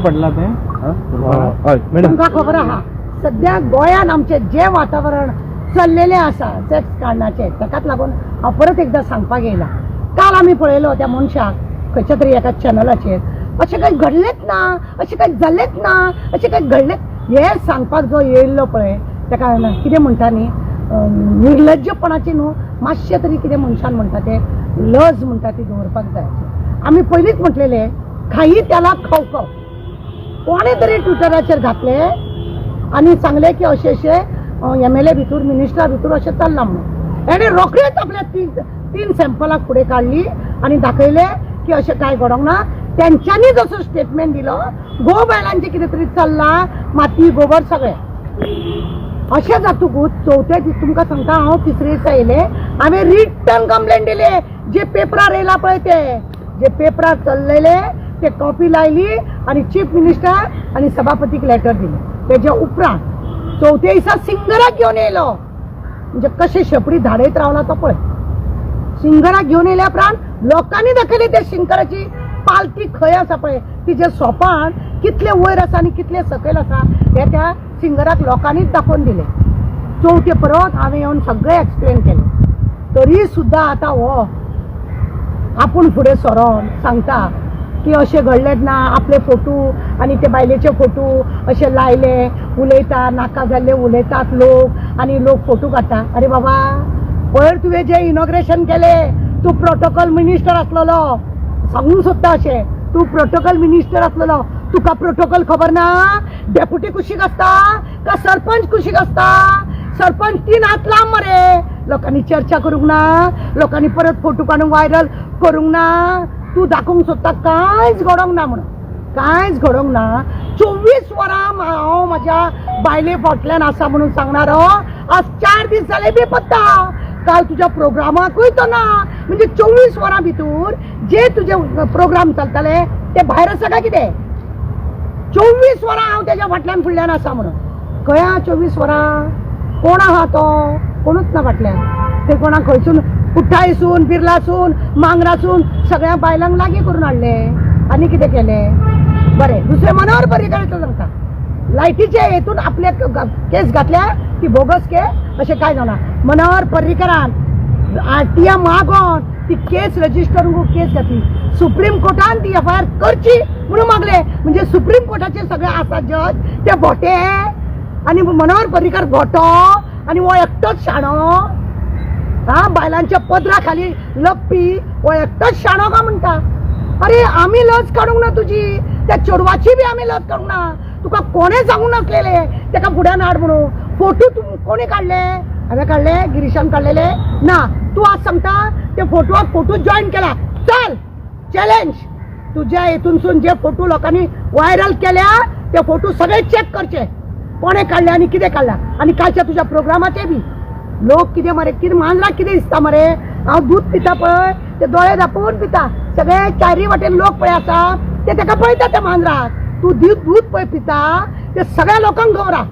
पडला ते हय मॅडम. तुमकां खबर आहा, सद्या गोंयांत आमचें जें वातावरण चल्लेलें आसा सेक्स कारणाचें, ताकाच लागून हांव परत एकदां सांगपाक येयला. काल आमी पळयलो त्या मनशाक खंयच्या तरी एका चॅनलाचेर अशें कांय घडलेंच ना, अशें कांय जालेंच ना, अशें कांय घडलेंच हें सांगपाक जो येयल्लो पळय, ताका कितें म्हणटा न्ही, निर्लज्जपणाची न्हू, मातशें तरी कितें मनशान म्हणटा तें लज म्हणटा ती दवरपाक जाय. आमी पयलींच म्हटलेलें, खाई त्याला खवखव. कोणें तरी ट्विटराचेर घातले आनी सांगलें की अशें अशें एमएलए भितर, मिनिस्टरा भितर अशें चल्लां म्हणून. हेणें रोखडेच आपल्या तीन तीन सॅम्पलां फुडें काडली आनी दाखयलें की अशें कांय घडोंक ना. तेंच्यांनी जसो स्टेटमेंट दिलो, गो बायलांचें कितें तरी चल्लां, माती गोबर सगळें अशें जातकूच चवथे दीस तुमकां सांगता हांव, तिसरे दिसा येयलें, हांवें रिटर्न कंप्लेन दिले. जे पेपरार येयला पळय, ते जे पेपरार चल्लेले ते कॉपी लायली आनी चीफ मिनिस्टर आनी सभापतीक लेटर दिले. तेज्या उपरांत चवथे दिसा सिंगराक घेवन येयलो. म्हणजे कशें शेपडी धाडयत रावला तो पळय. सिंगराक घेवन येयल्या उपरांत लोकांनी दाखयली त्या सिंगराची पालती खंय आसा पळय, तिजें सोपान कितलें वयर आसा आनी कितलें सकयल आसा हें त्या सिंगराक लोकांनीच दाखोवन दिलें. चवथे परत हांवें येवन सगळें एक्सप्लेन केलें. तरी सुद्दां आतां हो आपूण फुडें सरोन सांगता की अशें घडलेंच ना, आपले फोटो आनी ते बायलेचे फोटो अशे लायले, उलयता, नाका जाल्ले उलयतात लोक आनी लोक फोटो काडटा. अरे बाबा, पयर तुवें जें इनॉग्रेशन केलें, तूं प्रोटोकॉल मिनिस्टर आसलेलो, सांगूंक सोदता अशें, तूं प्रोटोकॉल मिनिस्टर आसलेलो, तुका प्रोटोकॉल खबर ना? डेप्युटी कुशीक आसता का सरपंच कुशीक आसता? सरपंच तीन हात लांब मरे. लोकांनी चर्चा करूंक ना, लोकांनी परत फोटो काडून व्हायरल करूंक ना. तूं दाखोवंक सोदता कांयच घडोवंक ना म्हणून, कांयच घडोवंक ना. 24 वरां हांव म्हाज्या बायले फाटल्यान आसा म्हणून सांगणार हो. आज 4 दीस जाले बेपत्ता. काल तुज्या प्रोग्रामाकूय तो ना. म्हणजे 24 वरां भितर जे तुजे प्रोग्राम चलताले ते भायर आसा काय कितें? 24 वरां हांव तेज्या फाटल्यान फुडल्यान आसा म्हणून. खंय आहा 24 वरां? कोण आहा तो? कोणूच ना फाटल्यान. ते कोणाक खंयसून कुठ्ठायसून, बिर्लासून, मांगरासून सगळ्या बायलांक लागीं करून हाडले आनी कितें केलें? बरें, दुसरें मनोहर पर्रीकार सांगता, लायटीचे हेतून आपले केस घातल्या ती बोगस केस, अशें कांय जावना. मनोहर पर्रीकरान आरटीआय मागोन ती केस रजिस्टर केस घातली. सुप्रीम कोर्टान ती एफआयआर करची म्हणून मागले. म्हणजे सुप्रीम कोर्टाचे सगळे आसा जज ते भोटे आनी मनोहर पर्रीकर भोटो आनी हो एकटोच शाणो. हा, बायलांच्या पदरा खाली लप्पी हो एकटोच शाणो का म्हणटा? अरे, आमी लज काडूंक ना तुजी, त्या चेडवाची बी आमी लज काडूंक ना. तुका कोणें सांगूंक नासलेले तेका फुड्यान हाड म्हणून. फोटो तूं कोणी काडले? हांवें काडले? गिरीशान काडलेले ना. तूं आज सांगता ते फोटवाक फोटो जॉईन केला. चल, चॅलेंज. तुज्या हेतूनसून जे फोटो लोकांनी व्हायरल केल्या ते फोटो सगळे चॅक करचे, कोणें काडले आनी कितें काडला. आनी कालच्या तुज्या प्रोग्रामाचे बी लोक कितें मरे, कितें मांजराक कितें दिसता मरे? हांव दूद पिता पळय, ते दोळे धांपून पिता. सगळे चारी वाटेन लोक पळय आसा, ते ताका पळयता त्या मांजराक. तूं दूद पळय पिता ते सगळ्या लोकांक खबर आहा.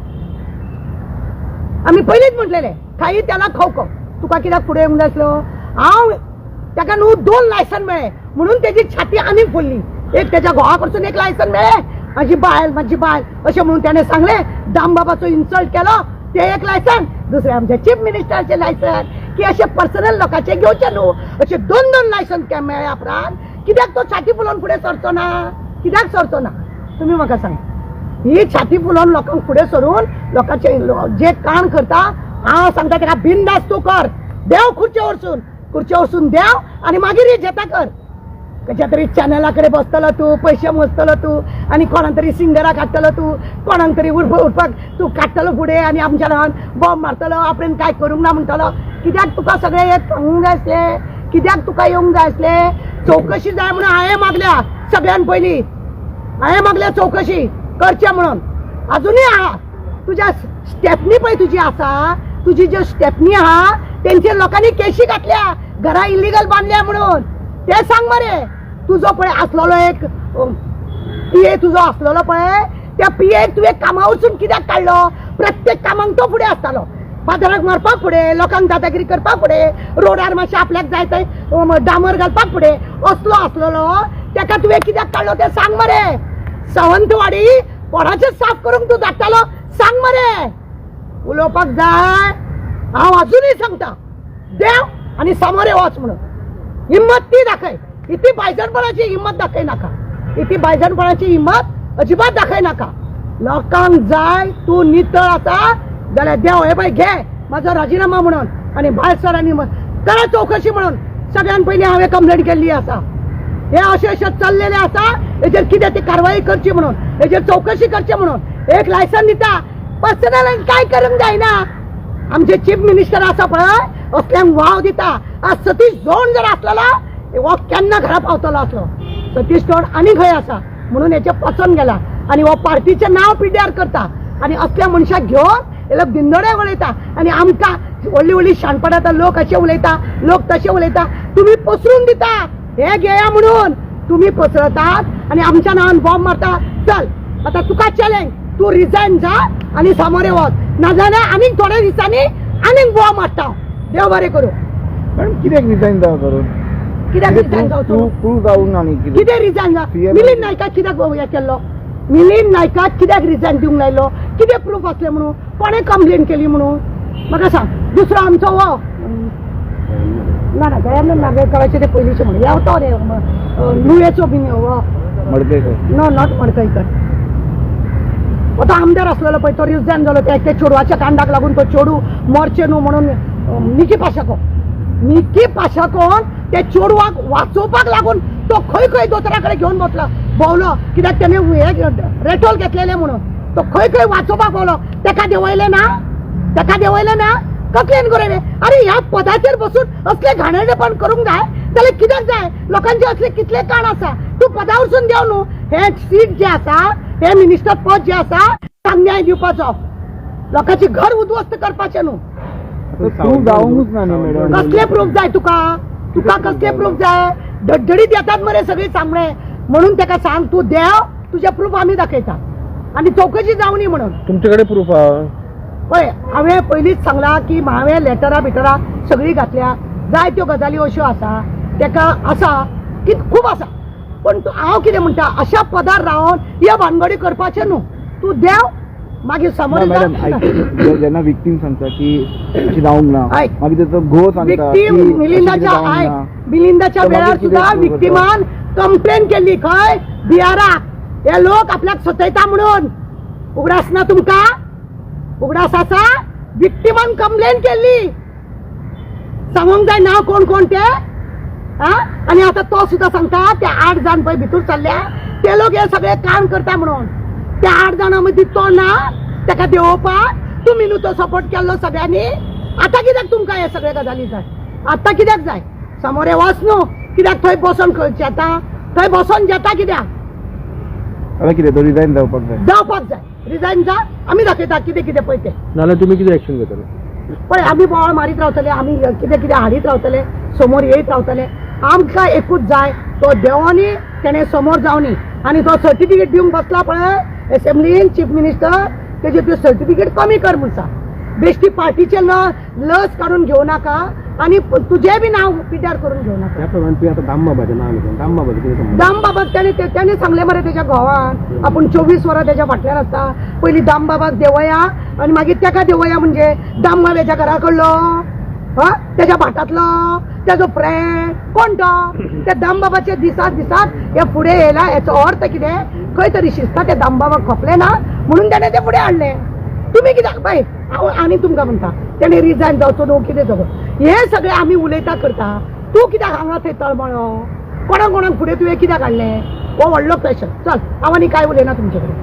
आमी पयलींच म्हटलेले, खाई त्याला खव खव. तुका कित्याक फुडें येवंक जाय आसलो? हांव ताका न्हू 2 लायसन मेळ्ळे म्हणून तेजी छाती आनीक फुल्ली. एक तेच्या घोवा कडसून एक लायसन मेळ्ळें, माझी बायल, माझी बायल अशें म्हणून त्याने सांगलें, दामबाबाचो इन्सल्ट केलो, ते एक लायसन. दुसरें आमच्या चीफ मिनिस्टराचें लायसन की अशें पर्सनल लोकांचें घेवचें न्हू. अशें 2-2 लायसन मेळ्ळ्या उपरांत कित्याक तो छाती फुलोवन फुडें सरचो ना? कित्याक सरचो ना? तुमी म्हाका सांगा. ही छाती फुलोवन लोकांक फुडें सरून लोकांचे जे काण करता, हांव सांगता ताका बिंदास तूं कर, देव खुर्चे वरसून, खुर्चे वरसून देव आनी मागीर हे जेता कर. खंयच्या तरी चॅनला कडेन बसतलो तूं, पयशे मोजतलो तूं आनी कोणाक तरी सिंगराक हाडटलो तूं, कोणाक तरी उरपाक तूं काडटलो फुडें आनी आमच्या नांवान बॉम्ब मारतलो, आपणें कांय करूंक ना म्हणटलो. कित्याक तुका सगळें हें सांगूंक जाय आसलें? कित्याक तुका येवंक जाय आसलें? चवकशी जाय म्हणून हांवें मागल्या. सगळ्यान पयलीं हांवें मागल्या चवकशी करचें म्हणून. अजुनूय आहा तुज्या स्टेपनी पळय तुजी आसा, तुजी ज्यो स्टेपनी आहा तेंचेर लोकांनी केशी घातल्या, घरां इलिगल बांदल्या म्हणून. ते सांग मरे. तुजो पळय आसलेलो एक पीए तुजो आसलेलो पळय, त्या पीएक तुवें कामा वचून कित्याक काडलो? प्रत्येक कामांक तो फुडें आसतालो, फादराक मारपाक फुडें, लोकांक दादागिरी करपाक फुडें, रोडार मातशें आपल्याक जाय थंय डामर घालपाक फुडें असलो आसलेलो, तेका तुवें कित्याक काडलो तें सांग मरे. सावंतवाडी कोणाचें साफ करूंक तूं धाडटालो सांग मरे. उलोवपाक जाय. हांव अजुनूय सांगता, देव आनी सामोरे वच म्हणून हिम्मत ती दाखय. इतली बायजणपणाची हिम्मत दाखय नाका, इतली बायजणपणाची हिम्मत अजिबात दाखय नाका. लोकांक जाय तूं नितळ आसा जाल्यार देव हे पळय घे म्हाजो राजिनामा म्हणून आनी भायर सर आनी करा चवकशी म्हणून. सगळ्यान पयलीं हांवें कंप्लेंट केल्ली आसा. हे अशें अशें चल्लेलें आसा, हेजेर कितें ती कारवाई करची म्हणून, हेजेर चवकशी करची म्हणून. एक लायसन दिता, पर्सनल काय करूंक जायना. आमचे चीफ मिनिस्टर आसा पळय, असल्यांक वाव दिता. आज सतीश जोण जर आसलेलो हो केन्ना घरा पावतलो आसलो. सतीश जोण आनी खंय आसा म्हणून हेचे पचोन गेला आनी हो पार्टीचें नांव पिड्ड्यार करता आनी असल्या मनशाक घेवन हे लोक दिंदोडे उलयता आनी आमकां व्हडली व्हडली शाणपणां. आतां लोक अशें उलयता, लोक तशें उलयता, तुमी पसरून दिता हे घेया म्हणून तुमी पसरतात आनी आमच्या नांवान बॉम्ब मारता. चल आतां तुका चॅलेंज, तूं रिजायन जा आनी सामोरे वच, नाजाल्यार आनीक थोड्या दिसांनी आनीक बॉम्ब मारता. देव बरें करूं. मॅडम, कित्याक रिजायन जावं करून? कित्याक रिजायन जावचो? प्रूव जावूंक ना न्ही कितें. कितें रिजायन जा? CM Milind नायकाक कित्याक हें केल्लो? मिलिंद नायकाक कित्याक रिजायन दिवंक लायलो? कितें प्रूफ आसलें म्हणून? कोणें कंप्लेन केली म्हणून म्हाका सांग. दुसरो आमचो हो ना ना दयानंद नागवेंकराचे ते पयलींचे म्हणून ह्या तो रे नुवेचो बीन हो. मडकयकर. No, not Madkaikar. हो तो आमदार आसलेलो पळय, तो रिजायन जालो त्या त्या चेडवाच्या कांडाक लागून. तो चेडू मरचें न्हू म्हणून निकी पाशाको, निकी पाशाकोन त्या चेडवाक वाचोवपाक लागून तो खंय खंय दोतोरा कडेन घेवन बसलो भोंवलो, कित्याक तेणे हे रेटोल घेतलेले म्हणून तो खंय खंय वाचोवपाक भोंवलो. तेका देंवयलें ना, तेका देंवयलें ना. कंप्लेन करूं. अरे, ह्या पदाचेर बसून असले घाणेरडेपण करूंक जाय जाल्यार कित्याक जाय? लोकांचे असले कितले काण आसा. तूं पदावरसून देंव न्हू. हें सीट जें आसा, हें मिनिस्टर पद जें आसा, न्याय दिवपाचो, लोकांचे घर उद्ध्वस्त करपाचें न्हू. प्रूव जावंकूच ना न्ही मॅडम. कसले प्रूफ जाय तुका? तुका कसले प्रूफ जाय? धडधडीत येतात मरे सगळी सांगणे. म्हणून तेका सांग, तूं देव, तुजे प्रूफ आमी दाखयता आनी चवकशी जावनी म्हणून. तुमच्याकडे प्रूफ आहा? पळय, हांवें पयलींच सांगलां की हांवें लेटरां बिटरां सगळीं घातल्या. जायत्यो गजाली अश्यो आसा तेका आसा की खूब आसा. पण हांव कितें म्हणटा, अशा पदार रावन ह्यो भानगडी करपाचें न्हू. तूं देव, मागीर समोर मॅडम, ऐक, जेन्ना विक्टीम सांगता की अशी जावंक ना, ऐक. मागीर तेचो घोव सांगता की विक्टीम अशें कितें मिलिंदाच्या जावंक ऐक, ना. मिलिंदाच्या तर मागीर वेळार कितें सुद्धा prove करता? विक्टिमान कंप्लेन केल्ली खंय बिहाराक, हे लोक आपल्याक सतयता म्हणून. उगडास ना तुमकां? उगडास आसा? विक्टिमान कंप्लेन केल्ली. सांगूंक जाय नांव कोण कोण ते? हा, आनी आतां तो सुद्दां सांगता ते 8 जाण पळय भितर सरल्या ते लोक हे सगळे काम करता म्हणून. त्या 8 जाणां मदीं तो ना, ताका देंवोवपाक तुमी न्हू तो सपोर्ट केल्लो सगळ्यांनी. आतां कित्याक तुमकां हे सगळे गजाली जाय? आतां कित्याक जाय? समोर वच न्हू. कित्याक थंय बसोन खंय जेता? थंय बसोन जेता कित्याक? आता कितें, तो रिजायन जावपाक जाय? जावपाक जाय. रिजायन जा, आमी दाखयता कितें कितें पळय तें. नाल्यार तुमी कितें एक्शन घेतले? पळय, आमी बोवाळ मारीत रावतले, आमी कितें कितें हाडीत रावतले, समोर येयत रावतले. आमकां एकूच जाय, तो देवानी तेणें समोर जावनी. आनी तो सर्टिफिकेट दिवंक बसला पळय एसेंब्लीन चीफ मिनिस्टर, तेजे त्यो सर्टिफिकेट कमी कर म्हूण सांग. बेश्टी पार्टीचे लस काडून घेवं नाका आनी तुजें बी नांव पिड्ड्यार करून घेवं नाका. त्या प्रमाणे तुवें आतां दामबाबाचें नांव घेतलें. दामबाबाचें कितें संबंद? दामबाबाक तेणे सांगलें मरे तेच्या घोवान, आपूण 24 वरां तेच्या फाटल्यान आसता. पयलीं दामबाबाक देंवया आनी मागीर तेका देंवया. म्हणजे दामबाब हेच्या घरा कडलो, हा तेच्या भाटांतलो, तेजो फ्रेंड कोण तो? त्या दामबाबाचे दिसात दिसात हे फुडें येयला हेचो अर्थ कितें? खंय तरी शिस्ता ते दामबाबाक खपलें ना म्हणून तेणें तें फुडें हाडलें. तुमी कित्याक बाय, हांव आनी तुमकां म्हणटा, तेणें रिजायन जावचो न्हू कितें जावचो हें सगळें आमी उलयता करता. तूं कित्याक हांगा थंय तळमळो? कोणाक कोणाक फुडें तुवें कित्याक हाडलें? हो व्हडलो क्वेश्चन. चल, हांव आनी कांय उलयना तुमचे कडेन.